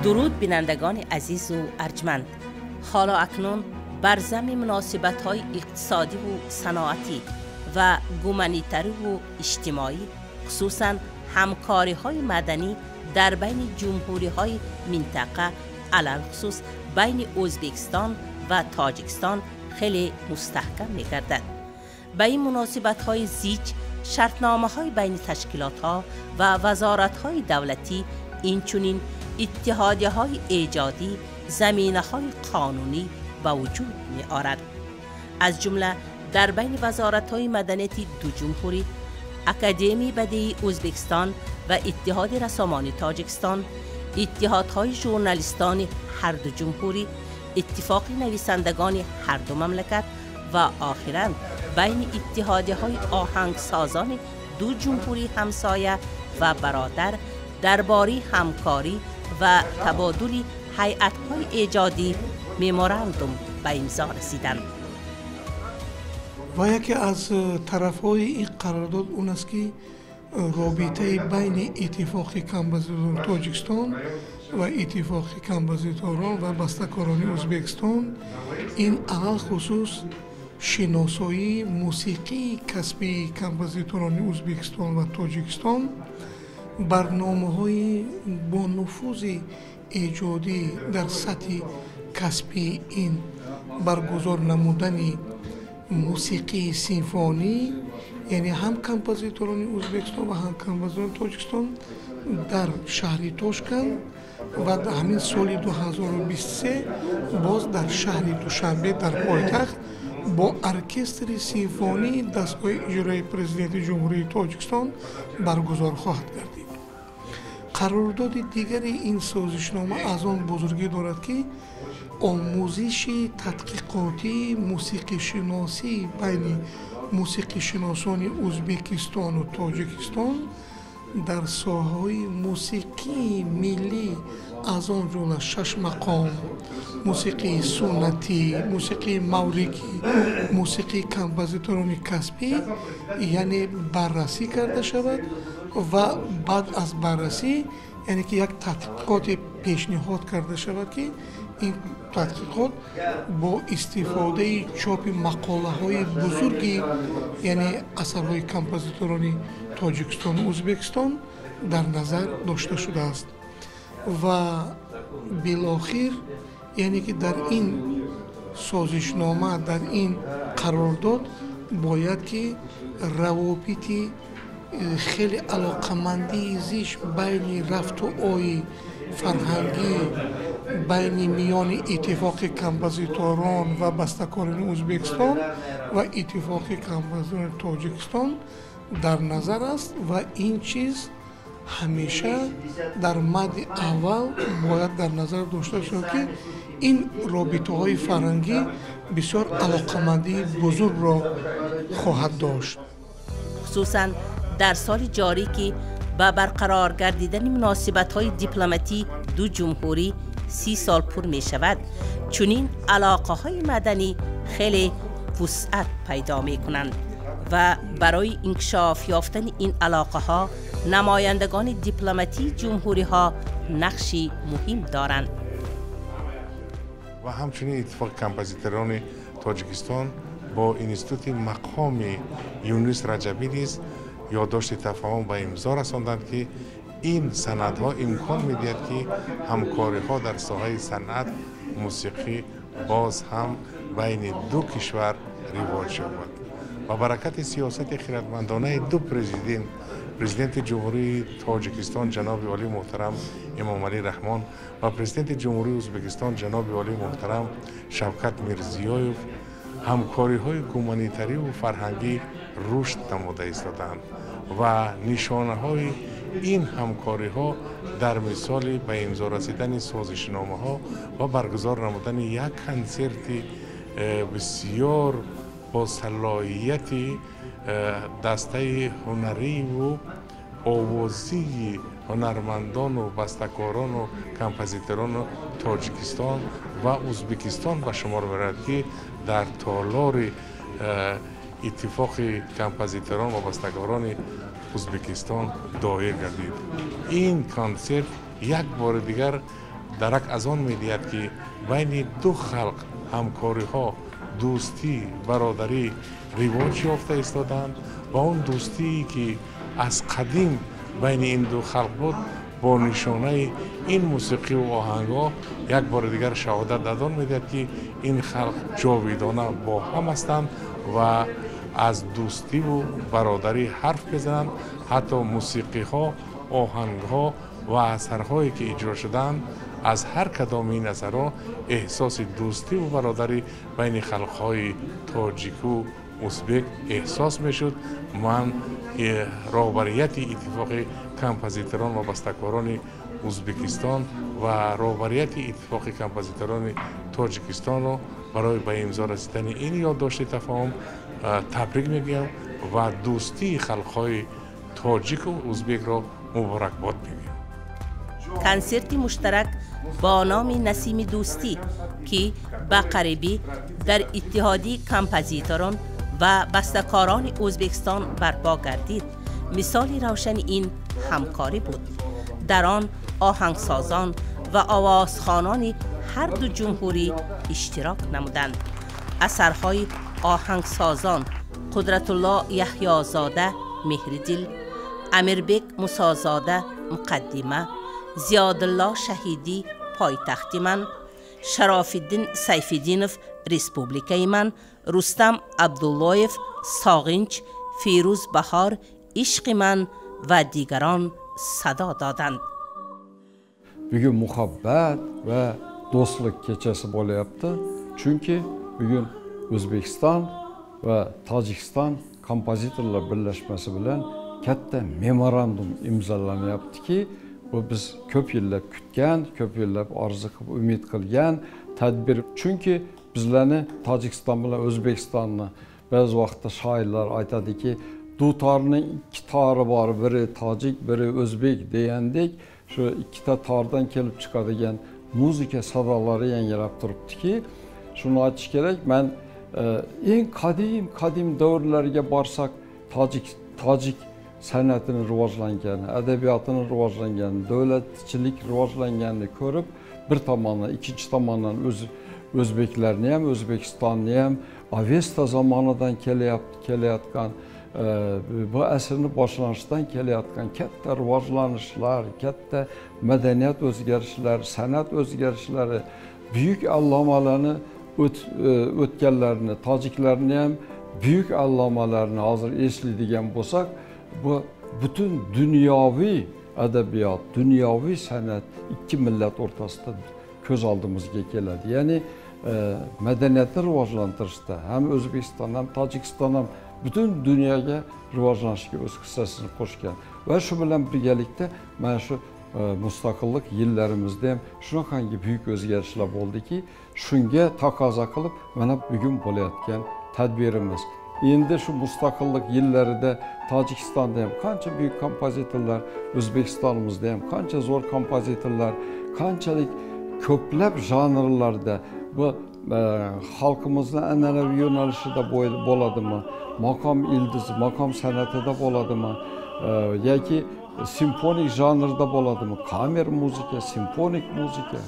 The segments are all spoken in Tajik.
Дуруд, бинандагони азизу арҷманд. Ҳоло акнун бар зами муносибатҳои иқтисодиву саноатӣ ва гуманитариву иҷтимоӣ, хусусан ҳамкориҳои маданӣ дар байни ҷумҳуриҳои минтақа, алалхусус байни Ӯзбекистон ва Тоҷикистон хеле мустаҳкам мегардад. Ба ин муносибатҳои зич шартномаҳои байни ташкилотҳо ва вазоратҳои давлатӣ, инчунин иттиҳодияҳои эҷодӣ заминаҳои қонунӣ ба вуҷуд меорад. Аз ҷумла дар байни вазоратҳои маданияти ду ҷумҳурӣ, Академияи бадеии Ӯзбекистон ва Иттиҳоди рассомони Тоҷикистон, иттиҳодҳои журналистони ҳарду ҷумҳурӣ, иттифоқи нависандагони ҳарду мамлакат ва охиран байни иттиҳодияҳои оҳангсозони ду ҷумҳурии ҳамсоя ва бародар дар бораи ҳамкорӣ ва табодули ҳайатҳои эҷодӣ меморандум ба имзо расиданд. Ва яке аз тарафҳои ин қарордод он аст, ки робитаи байни Иттифоқи композиторони Тоҷикистон ва Иттифоқи композиторон ва бастакорони Ӯзбекистон, ин алалхусус шиносоии мусиқии касбии композиторони Ӯзбекистон ва Тоҷикистон, барномаҳои бонуфузи эҷодӣ дар сатҳи касбии, ин баргузор намудани мусиқии симфонӣ, яъне ҳам композиторони Ӯзбекистон ва ҳам композиторони Тоҷикистон дар шаҳри Тошканд ва ҳамин соли 2023 боз дар шаҳри Душанбе, дар пойтахт, бо оркестри симфонии дастгоҳи иҷроии Президенти Ҷумҳурии Тоҷикистон баргузор хоҳад гардид. Қарордоди дигари ин созишнома аз он бузургӣ дорад, ки омӯзиши тадқиқотии мусиқишиносӣ байни мусиқишиносони Ӯзбекистону Тоҷикистон дар соҳаҳои мусиқии миллӣ, аз он ҷумла шашмақом, мусиқии суннатӣ, мусиқии маврикӣ, мусиқии композиторони касбӣ, яъне баррасӣ карда шавад ва баъд аз баррасӣ, яъне ки як тадқиқоте пешниҳод карда шавад, ки ин тадқиқот бо истифодаи чопи мақолаҳои бузурги, яъне асарҳои композиторони Тоҷикистону Ӯзбекистон дар назар дошта шудааст. Ва билохир, яъне ки дар ин созишнома, дар ин қарордод бояд ки равобити хеле алоқамандии зич байни рафту ои фарҳангӣ байни миёни Иттифоқи композиторон ва бастакорони Ӯзбекистон ва Иттифоқи композиторони Тоҷикистон дар назар аст ва ин чиз ҳамеша дар мадди аввал бояд дар назар дошта шавад, ки ин робитаҳои фарҳангӣ бисёр алоқамандии бузургро хоҳад дошт. Хусусан дар соли ҷорӣ, ки ба барқарор гардидани муносибатҳои дипломатии ду ҷумҳурӣ 30 сол пур мешавад, чунин алоқаҳои маданӣ хеле вусъат пайдо мекунанд ва барои инкишоф ёфтани ин алоқаҳо намояндагони дипломатии ҷумҳуриҳо нақши муҳим доранд. Ва ҳамчунин Иттифоқи композиторони Тоҷикистон бо Институти мақоми Юнус Раҷабӣ низ ёддошти тафоҳум ба имзо расонданд, ки ин санадҳо имкон медиҳад, ки ҳамкориҳо дар соҳаи санъат, мусиқӣ боз ҳам байни ду кишвар ривоҷ ёбад. Ба баракати сиёсати хиратмандонаи ду президент, Президенти Ҷумҳурии Тоҷикистон ҷаноби олӣ муҳтарам Эмомалӣ Раҳмон ва Президенти Ҷумҳурии Ӯзбекистон ҷаноби олӣ муҳтарам Шавкат Мирзиёев, ҳамкориҳои гуманитариву фарҳангӣ рушд намуда истодаанд ва нишонаҳои ин ҳамкориҳо дар мисоли ба имзо расидани созишномаҳо ва баргузор намудани як консерти бисёр бо салоҳияти дастаи ҳунариву овозии ҳунармандону бастакорону композиторону Тоҷикистон ва Ӯзбекистон ба шумор меравад, ки дар толори Иттифоқи композиторон ва бастакорони Ӯзбекистон доир гардид. Ин консерт як бори дигар Дарак аз он медиҳад, ки байни ду халқ ҳамкориҳо, дӯстӣ, бародарӣ ривоҷ ёфта истодаанд ва он дӯстие, ки аз қадим байни ин ду халқ буд, бо нишонаи ин мусиқиву оҳангҳо як бори дигар шаҳодат аз он медиҳад, ки ин халқ ҷовидона бо ҳам ҳастанд ва аз дӯстиву бародарӣ ҳарф мезананд. Ҳатто мусиқиҳо, оҳангҳо ва асарҳое, ки иҷро шудаанд, аз ҳар кадоми ин асарҳо эҳсоси дӯстиву бародарӣ байни халқҳои тоҷику узбек эҳсос мешуд. Ман роҳбарияти Иттифоқи композиторон ва бастакорони Узбекистон ва роҳбарияти Иттифоқи композиторони Тоҷикистонро барои ба имзо расидани ин ёддошти тафоҳум табрик мегӯям ва дӯстии халқҳои тоҷику узбекро муборакбод мегӯям. Консерти муштарак бо номи «Насими дӯстӣ», ки ба қарибӣ дар Иттиҳоди композиторон ва бастакорони Ӯзбекистон барпо гардид, мисоли равшани ин ҳамкорӣ буд. Дар он оҳангсозон ва овозхонони ҳар ду ҷумҳурӣ иштирок намуданд. Асарҳои оҳангсозон Қудратулло Яҳёзода «Меҳридил», Амирбек Мусозода «Муқаддима», Зиёдулло Шаҳидӣ «Пойтахти ман», Шарофиддин Сайфиддинов «Республикаи ман», Рустам Абдуллоев «Соғинч», Фирӯз Баҳор «Ишқи ман» ва дигарон садо доданд. Bugun muhabbat va do'stlik kechasi bo'lyapti, chunki bugun O'zbekiston va Tojikiston kompozitorlar birlashmasi bilan katta memorandum imzolanyaptiki, bu biz ko'p yillab kutgan, ko'p yillab orzu qilib umid qilgan tadbir. Chunki bizlarni Tojikiston bilan O'zbekistonni ba'zi vaqtda shoirlar aytadiki, dutorning ikki tori bor, biri tojik, biri o'zbek degandek, shu ikkita tordan kelib chiqadigan muzika sadolari yangrab turibdiki, shuni aytish kerak, man eng qadim davrlarga borsak, tojik san'atini rivojlangani, adabiyotini rivojlangani, davlatchilik rivojlanganini ko'rib, bir tomondan, ikkinchi tomondan o'zbeklarni ham, O'zbekistonni ham Avesta zamonidan kelayotgan, bu asrni boshlanishidan kelayotgan katta rivojlanishlar, katta madaniyat o'zgarishlari, san'at o'zgarishlari, buyuk allomalarni o'tganlarini, tojiklarni ham buyuk allomalarni hozir eslaydigan bo'lsak, bu butun dunyoviy adabiyot, dunyoviy san'at ikki millat o'rtasida ko'z oldimizga keladi. Ya'ni madaniyatni rivojlantirishda ham O'zbekiston, ham Tojikiston ham butun dunyoga rivojlanishga o'z hissasini qo'shgan va shu bilan birgalikda mana shu mustaqillik yillarimizda ham shunaqangi buyuk o'zgarishlar bo'ldiki, shunga taqozo qilib mana bugun bo'layotgan tadbirimiz. Endi shu mustaqillik yillarida Tojikistonda ham qancha buyuk kompozitorlar, O'zbekistonimizda ham qancha zo'r kompozitorlar, qanchalik ko'plab janrlarda bu xalqimizni an'anaviy yo'nalishida bo'ladimi, maqom ildizi, maqom san'atida bo'ladimi yoki simfonik janrda bo'ladimi, kamer muzika, simfonik muzika,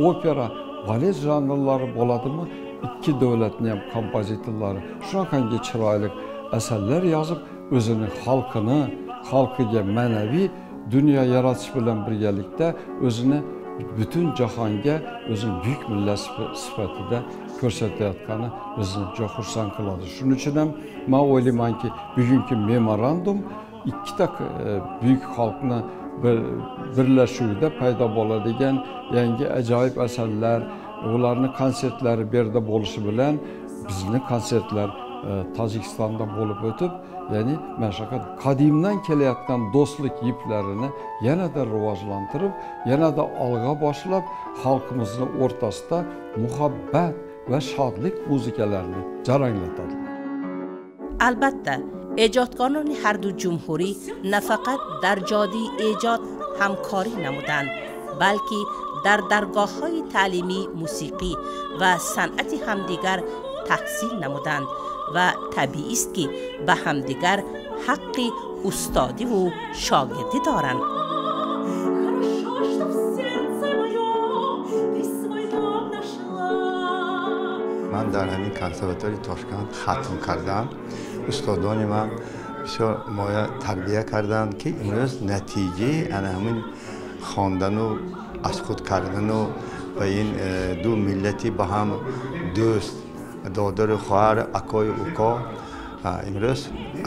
opera, balet janrlari bo'ladimi, ikki davlatni ham kompozitorlari shunaqangi chiroyli asarlar yozib, o'zini xalqini, xalqiga ma'naviy dunyo yaratish bilan birgalikda o'zini butun jahonga o'zini buyuk millat sifatida ko'rsatayotgani bizni juda xursand qiladi. Shuning uchun ham men o'ylaymanki, bugungi memorandum ikkita buyuk xalqni birlashuvida paydo bo'ladigan yangi ajoyib asarlar, ularning konsertlari bu yerda bo'lishi bilan bizni konsertlar Tojikistonda bo'lib o'tib, ya'ni mana shunaqa qadimdan kelayotgan do'stlik yiplarini yanada rivojlantirib, yanada olg'a boshlab, xalqimizni o'rtasida muhabbat va shodlik muzikalarini jaranglatadi. Albatta, эҷодкорони ҳарду ҷумҳурӣ на фақат дар ҷодии эҷод ҳамкорӣ намуданд, балки дар даргоҳҳои таълимии мусиқӣ ва санъати ҳамдигар таҳсил намуданд ва табиист, ки ба ҳамдигар ҳаққи устодиву шогирдӣ доранд. Хорошо, что в сердце моем Ман дар ҳамин консерваторияи Тошканд хатм кардам. Устодони ман бисёр моя тарбия карданд, ки имрӯз натиҷаи ана ҳамин хондану аз худ кардану ва ин ду миллати ба ҳам дӯст, додару хоҳар, акою уко, имрӯз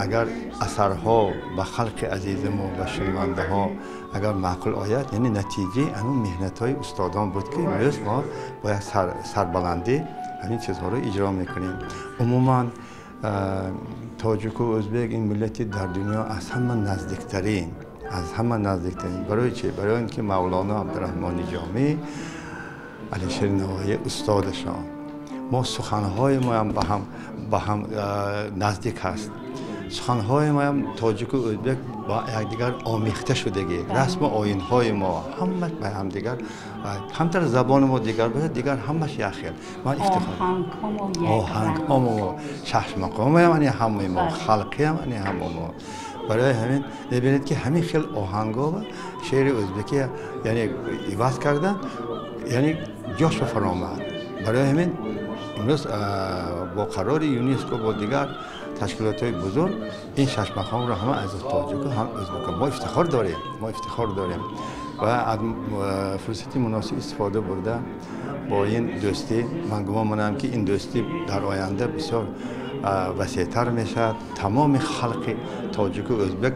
агар асарҳо ба халқи азизи мо, ба шунавандаҳо агар маъқул ояд, яъне натиҷаи ҳамин меҳнатҳои устодон буд, ки имрӯз мо бо як сарбаландӣ ҳамин чизҳоро иҷро мекунем. Умуман тоҷику ӯзбек ин миллати дар дунё аз ҳама наздиктарин, аз ҳама наздиктарин. Барои чи? Барои он ки Мавлоно Абдураҳмони Ҷомӣ, Алишери Навоӣ устодашон. Мо суханҳои моям ба ҳам наздик ҳаст. Суханҳои моям тоҷику ӯзбек ба якдигар омехта шудагӣ. Расму оинҳои мо ҳамаш ба ҳамдигар, камтар забони мо дигар бошад, дигар ҳамаш як хел. Ман ифтихор. Оҳангҳо мо, шашмақомаям ани ҳамаи мо, халқиям ани ҳама мо. Барои ҳамин мебинед, ки ҳамин хел оҳангҳо шеъри ӯзбекӣ яъне иваз кардан, яъне ҷош ба фаромад. Барои ҳамин имрӯз бо қарори ЮНЕСКО, бо дигар ташкилотҳои бузург ин шашмақомро ҳама аз тоҷику ҳам ӯзбеко мо ифтихор дорем, мо ифтихор дорем ва аз фурсати муносиб истифода бурда бо ин дӯстӣ ман гумон менамоям, ки ин дӯстӣ дар оянда бисёр васеътар мешавад. Тамоми халқи тоҷику ӯзбек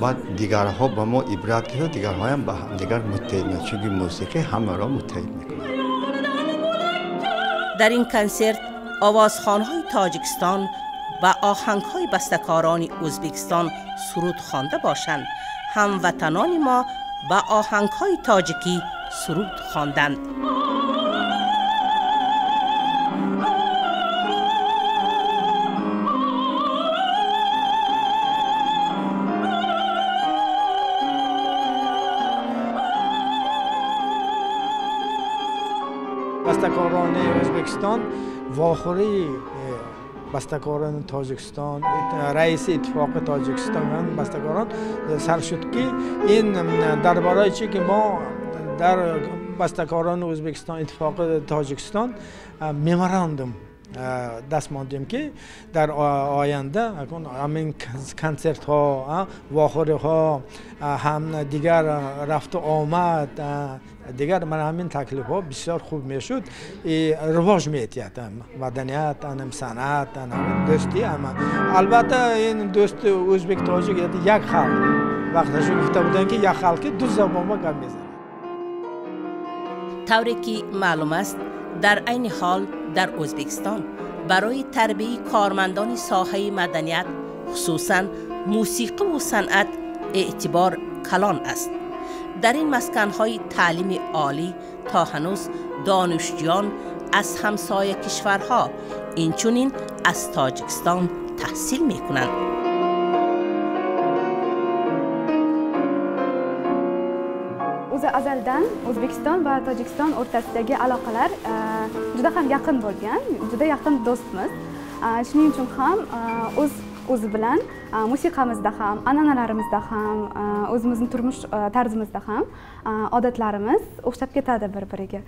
баъд дигарҳо ба мо ибрат гирад, дигарҳоям ба ҳамдигар муттаҳид мешавад, чунки мусиқӣ ҳамаро муттаҳид мекунад. Дар ин консерт овозхонҳои Тоҷикистон ба оҳангҳои бастакорони Ӯзбекистон суруд хонда бошанд, ҳамватанони мо ба оҳангҳои тоҷикӣ суруд хонданд. Бастакорони Ӯзбекистон вохӯрии бастакорони Тоҷикистон, раиси иттифоқи Тоҷикистон бастакорон сар шуд, ки ин дар бораи чи ки мо дар бастакорони Ӯзбекистон иттифоқи Тоҷикистон меморандум даст мондем, ки дар оянда ҳамин консертҳо, вохӯриҳо, ҳам дигар рафту омад, дигар мана ҳамин таклифҳо бисёр хуб мешуд, ривоҷ метиҳад маданият, санъат, дӯстӣ. Ама албатта ин дӯсти ӯзбек тоҷик як халқ, вақташо гуфта буданд, ки як халқи ду забонба гап мезанад. Тавре ки маълум аст, дар айни ҳол дар Ӯзбекистон барои тарбияи кормандони соҳаи маданият, хусусан мусиқиву санъат, эътибор калон аст. Дар ин масканҳои таълими олӣ то ҳанӯз донишҷӯён аз ҳамсоя кишварҳо, инчунин аз Тоҷикистон таҳсил мекунанд. O'zi azaldan O'zbekiston va Tojikiston o'rtasidagi aloqalar juda ham yaqin bo'lgan, juda yaqin do'stmiz. Shuning uchun ham o'z o'zi bilan musiqamizda ham, an'analarimizda ham, o'zimizning turmush tarzimizda ham odatlarimiz o'xshab ketadi bir-biriga.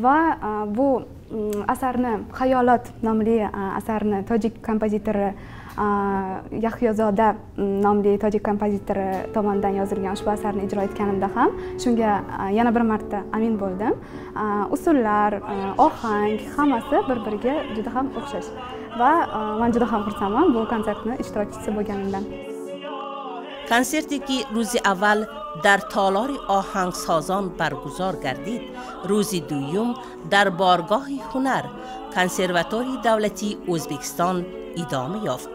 Va bu asarni Xayolot nomli asarni tojik kompozitori Yahyozoda nomli tojik kompozitori tomonidan yozilgan ushbu asarni ijro etganimda ham shunga yana bir marta amin bo'ldim. Usullar, ohang hammasi bir-biriga juda ham o'xshash va men juda ham xursandman bu konsertni ishtirokchisi bo'lganimdan. Консерте ки рӯзи аввал дар толори оҳангсозон баргузор гардид, рӯзи дуюм дар боргоҳи ҳунар консерваторияи давлатии Ӯзбекистон идома ёфт.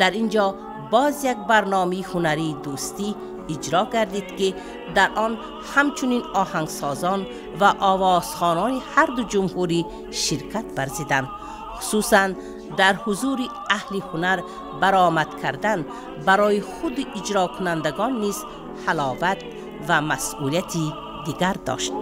Дар ин ҷо боз як барномаи ҳунарии дӯстӣ иҷро гардид, ки дар он ҳамчунин оҳангсозон ва овозхонони ҳар ду ҷумҳурӣ ширкат варзиданд. Хусусан дар ҳузури аҳли ҳунар баромад кардан барои худи иҷрокунандагон низ ҳаловат ва масъулияти дигар дошт.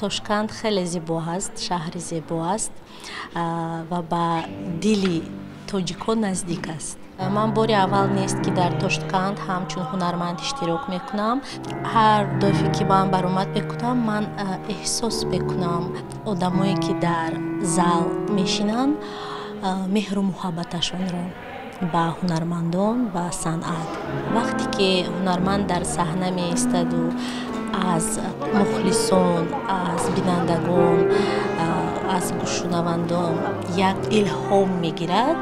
Тошканд хеле зебо аст, шаҳри зебо аст ва ба дили тоҷикон наздик аст. Ман бори аввал нест, ки дар Тошканд ҳамчун ҳунарманд иштирок мекунам. Ҳар дафъе ки ман баромад мекунам, ман эҳсос мекунам, одамое ки дар зал мешинанд, меҳру муҳаббаташонро ба ҳунармандон, ба санъат. Вақте ки ҳунарманд дар саҳна меистаду аз мухлисон, аз бинандагон, аз гӯшшунавандон як илҳом мегирад,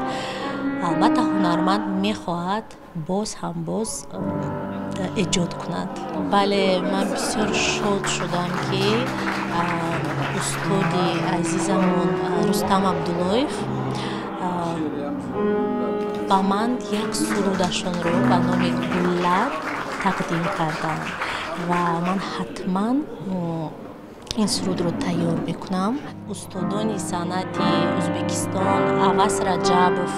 албатта ҳунарманд мехоҳад боз ҳам боз эҷод кунад. Бале, ман бисёр шод шудам, ки устоди азизамон Рустам Абдуллоев ба ман як сурудашонро ба номи «Гуллар» тақдим карданд ва ман ҳатман ин сурудро тайёр мекунам. Устодони санъати Ӯзбекистон Аваз Раҷабов,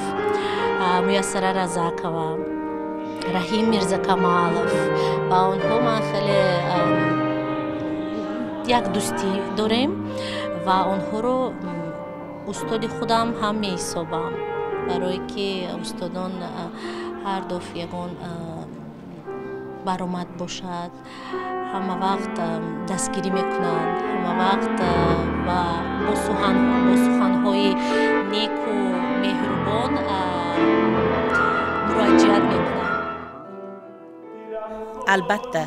Муяссара Разакова, Раҳим Мирзакамалов, ба онҳо ман хеле як дӯстӣ дорем ва онҳоро устоди худам ҳам меҳисобам, барое ки устодон ҳар дафъ ягон баромад бошад, ҳама вақт дастгирӣ мекунанд, ҳама вақт бо суханҳои неку меҳрубон муроҷиат мекунанд. Албатта,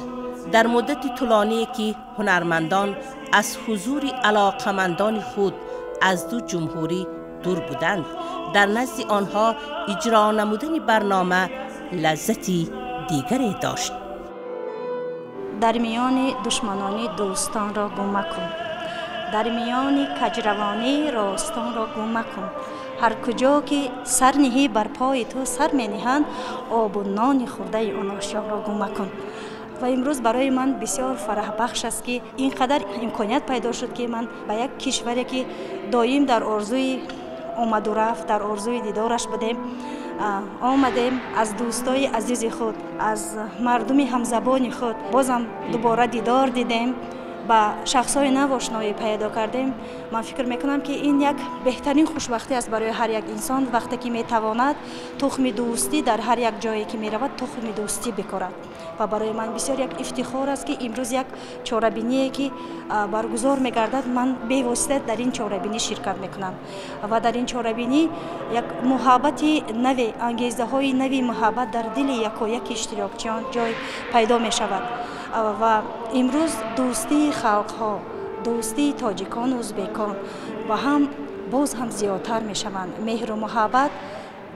дар муддати тӯлоние ки ҳунармандон аз ҳузури алоқамандони худ аз ду ҷумҳурӣ дур буданд, дар назди онҳо иҷро намудани барнома лаззати дигаре дошт. Дар миёни душманони дӯстонро гум макун, дар миёни каҷравонӣ ростонро гум макун. Ҳар куҷо ки сар ниҳӣ, бар пои ту сар мениҳанд, обу нони хӯрдаи он ошёнро гум макун. Ва имрӯз барои ман бисёр фараҳбахш аст, ки ин қадар имконият пайдо шуд, ки ман ба як кишваре, ки доим дар орзуи омаду рафт, дар орзуи дидораш будем, омадем, аз дӯстои азизи худ, аз мардуми ҳамзабони худ бозам дубора дидор дидем, ба шахсҳои нав ошноӣ пайдо кардем. Ман фикр мекунам, ки ин як беҳтарин хушбахтӣ аст барои ҳар як инсон, вақте ки метавонад тухми дӯстӣ дар ҳар як ҷое ки меравад, тухми дӯстӣ бикорад. Ва барои ман бисёр як ифтихор аст, ки имрӯз як чорабиние ки баргузор мегардад, ман бевосита дар ин чорабинӣ ширкат мекунам ва дар ин чорабинӣ як муҳаббати наве, ангезаҳои нави муҳаббат дар дили якояки иштирокчиён ҷой пайдо мешавад. Ва имрӯз дӯстии халқҳо, дӯстии тоҷикону ӯзбекон ва ҳам боз ҳам зиёдтар мешаванд, меҳру муҳаббат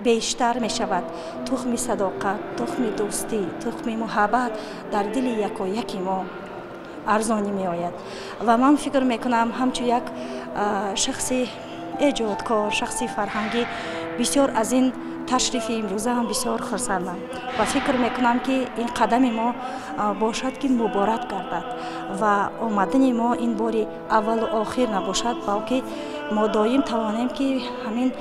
бештар мешавад. Тухми садоқат, тухми дӯстӣ, тухми муҳаббат дар дили якояки мо арзонӣ меояд. Ва ман фикр мекунам, ҳамчун як шахси эҷодкор, шахси фарҳангӣ, бисёр аз ин ташрифи имрӯза ҳам бисёр хурсандам ва фикр мекунам, ки ин қадами мо бошад, ки муборак гардад ва омадани мо ин бори аввалу охир набошад, балки мо доим тавонем, ки ҳамин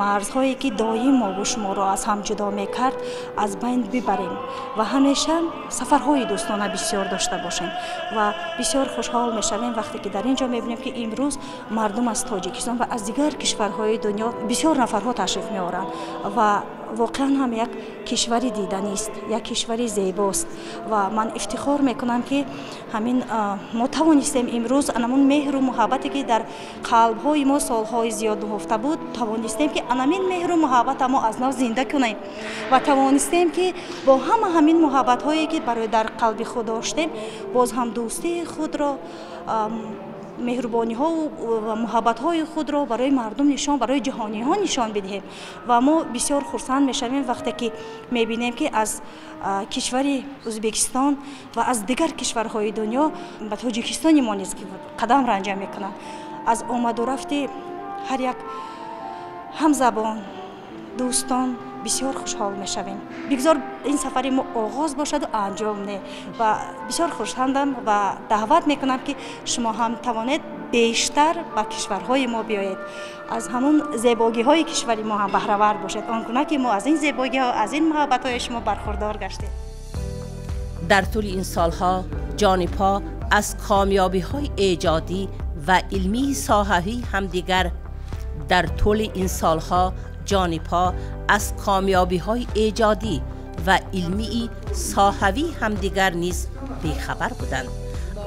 марзҳое ки доим мову шуморо аз ҳам ҷудо мекард, аз байн бибарем ва ҳамеша сафарҳои дӯстона бисёр дошта бошем. Ва бисёр хушҳол мешавем, вақте ки дар ин ҷо мебинем, ки имрӯз мардум аз Тоҷикистон ва аз дигар кишварҳои дунё бисёр нафарҳо ташриф меоранд ва воқеан ҳам як кишвари диданист, як кишвари зебост. Ва ман ифтихор мекунам, ки ҳамин мо тавонистем имрӯз анамун меҳру муҳаббате, ки дар қалбҳои мо солҳои зиёд нуҳуфта буд, тавонистем, ки анамин меҳру муҳаббата мо аз нав зинда кунем ва тавонистем, ки бо ҳама ҳамин муҳаббатҳое, ки барои дар қалби худ доштем, боз ҳам дӯстии худро, меҳрубониҳо ва муҳаббатҳои худро барои мардум нишон, барои ҷаҳониҳо нишон бидиҳем. Ва мо бисёр хурсанд мешавем, вақте ки мебинем, ки аз кишвари Ӯзбекистон ва аз дигар кишварҳои дунё ба Тоҷикистони мо низ қадам ранҷа мекунанд. Аз омаду рафти ҳар як ҳамзабон, дӯстон бисёр хушҳол мешавем. Бигзор ин сафари мо оғоз бошаду анҷом не. Ва бисёр хурсандам ва даъват мекунам, ки шумо ҳам тавонед бештар ба кишварҳои мо биёед, аз ҳамун зебогиҳои кишвари мо ҳам баҳравар бошед, он гуна ки мо аз ин зебогиҳо, аз ин муҳаббатҳои шумо бархурдор гаштем. Дар тӯли ин солҳо ҷонибҳо аз комёбиҳои эҷодӣ ва илмии соҳавии ҳамдигар дар тӯли ин солҳо ҷонибҳо аз комёбиҳои эҷодӣ ва илмии соҳавии ҳамдигар низ бехабар буданд.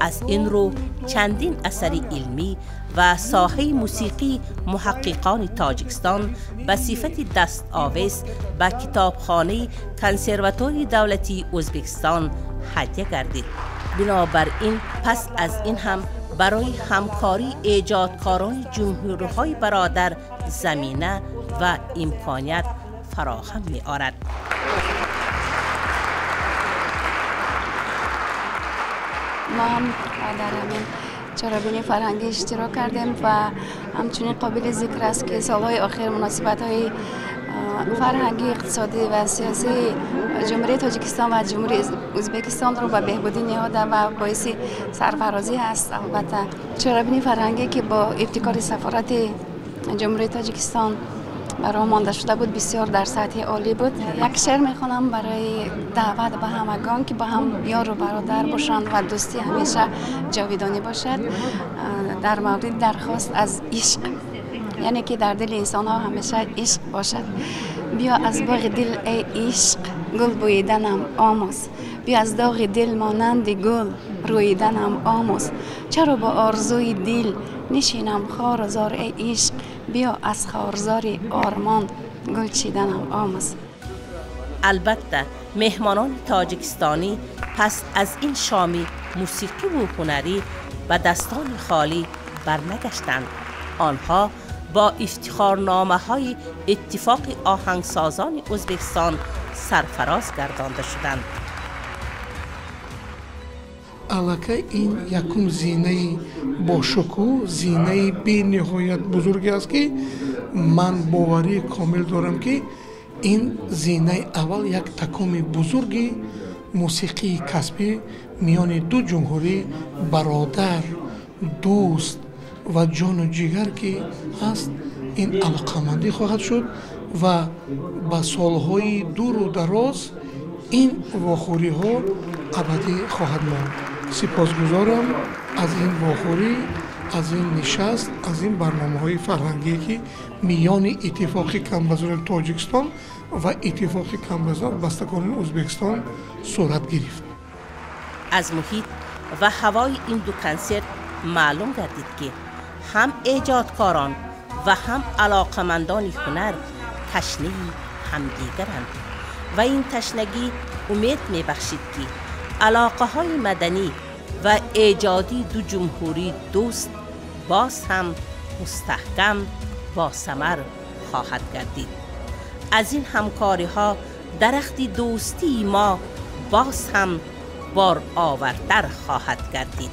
Аз ин рӯ чандин асари илмӣ ва соҳаи мусиқии муҳаққиқони Тоҷикистон ба сифати дастовез ба китобхонаи Консерваторияи давлатии Ӯзбекистон ҳадя гардид. Бинобар ин пас аз ин ҳам барои ҳамкории эҷодкорони ҷумҳуриҳои бародар замина ва имконият фароҳам меорад. Мо ҳам дар ҳамин чорабинии фарҳангӣ иштирок кардем ва ҳамчунин қобили зикр аст, ки солҳои охир муносибатҳои фарҳангӣ, иқтисодӣ ва сиёсии Ҷумҳурии Тоҷикистон ва Ҷумҳурии Ӯзбекистонро ба беҳбудӣ ниҳода ва боиси сарфарозӣ аст. Албатта, чорабинии фарҳангӣ, ки бо ибтикори сафорати Ҷумҳурии Тоҷикистон барои монда шуда буд, бисёр дар сатҳи олӣ буд. Як шеър мехонам барои даъват ба ҳамагон, ки ба ҳам ёру бародар бошанд ва дӯстӣ ҳамеша ҷовидонӣ бошад. Дар мавриди дархост аз ишқ, яъне ки дар дили инсонҳо ҳамеша ишқ бошад. Биё аз боғи дил эй ишқ, гул бӯиданам омӯз. Биё аз доғи дил монанди гул рӯиданам омӯз. Чаро бо орзуи дил нишинам хору зор эй ишқ, биё аз хорзори ормон гул чиданам омӯз. Албатта, меҳмонони тоҷикистонӣ пас аз ин шоми мусиқиву ҳунарӣ ба дастони холӣ барнагаштанд. Онҳо бо ифтихорномаҳои Иттифоқи оҳангсозони Ӯзбекистон сарфароз гардонда шуданд. Аллакай ин якум зинаи бошукӯҳ, зинаи бениҳоят бузурге аст, ки ман боварии комил дорам, ки ин зинаи аввал як такоми бузурги мусиқии касбӣ миёни ду ҷумҳурӣ, бародар, дӯст ва ҷону ҷигар ки ҳаст, ин алоқамандӣ хоҳад шуд ва ба солҳои дуру дароз ин вохӯриҳо абадӣ хоҳад монд. Сипосгузорам аз ин вохӯрӣ, аз ин нишаст, аз ин барномаҳои фарҳангие, ки миёни Иттифоқи композиторони Тоҷикистон ва Иттифоқи композитор бастакорони Ӯзбекистон сурат гирифт. Аз муҳит ва ҳавои ин ду консерт маълум гардид, ки ҳам эҷодкорон ва ҳам алоқамандони ҳунар ташнаи ҳамдигаранд ва ин ташнагӣ умед мебахшид, ки алоқаҳои маданӣ ва эҷодии ду ҷумҳурии дӯст боз ҳам мустаҳкам босамар хоҳад гардид. Аз ин ҳамкориҳо дарахти дӯстии мо боз ҳам боровартар хоҳад гардид.